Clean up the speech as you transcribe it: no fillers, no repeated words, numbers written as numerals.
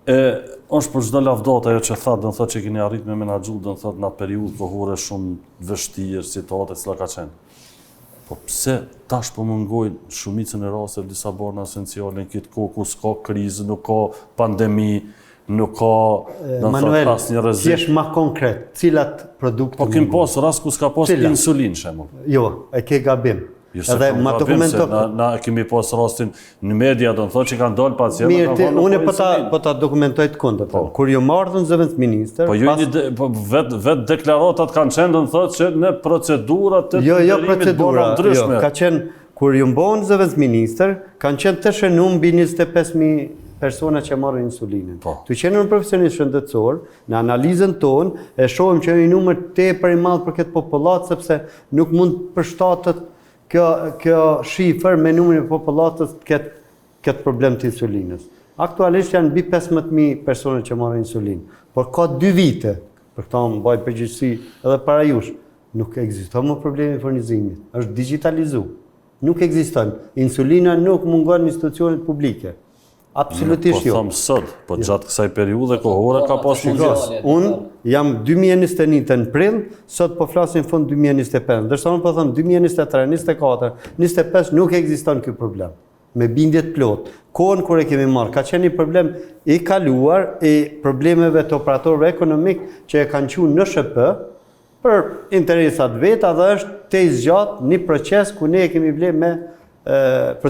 E, është për çdo lavdatë ajo që thatë, do të thotë që keni arrit me menaxhu, do të thotë në atë periudhë kohore shumë të vështirë, situate e cila ka qenë. Po pse tash po mungojnë shumicën e rasteve disa barna esenciale në këtë kohë ku s'ka krizë, nuk ka pandemi, nuk ka, do të thotë, asnjë rrezik. Thjesht ma konkret, cilat produkte Po kemi pas rast ku s'ka pas insulinë shembull. Jo, e ke gabim. Jo se kam gabim se na, na kemi pas rastin në media, do të thotë që kanë dalë pacientë. Mirë, ti, unë po ta po ta dokumentoj të kundërtën. Po. Kur jom ardhur unë zëvendësministër, po ju pas... një po vet vet deklaratat kanë qenë do të thotë që në procedura të Jo, jo procedura, jo, ka qenë kur jom bo unë zëvendësministër, kanë qenë të shënuar mbi 25000 persona që marrin insulinën. Po. Tu qenë unë profesionist shëndetësor, në analizën tonë e shohim që një numër tepër i madh për këtë popullatë sepse Nuk mund të përshtatet kjo, kjo shifër me numrin e popullatës të ketë këtë problem të insulinës. Aktualisht janë mbi 15.000 persona që marrin insulinë, por ka dy vite, për këta më mbaj përgjegjësi edhe para jush, nuk ekziston më problemi i furnizimit, është digjitalizu. Nuk ekziston. Insulina nuk mungon në institucionet publike. Absolutisht jo. Po them sot, po jo. gjatë kësaj periudhe kohore ka pas mungesë. Unë jam 2021 në prill, sot po flasim fund 2025. Ndërsa unë po them 2023, 24, 25 nuk ekziston ky problem. Me bindje të plotë. Kohën kur e kemi marrë, ka qenë një problem i kaluar i problemeve të operatorëve ekonomik që e kanë çu në SHP për interesat veta dhe është tejzgjat një proces ku ne e kemi ble me procedura.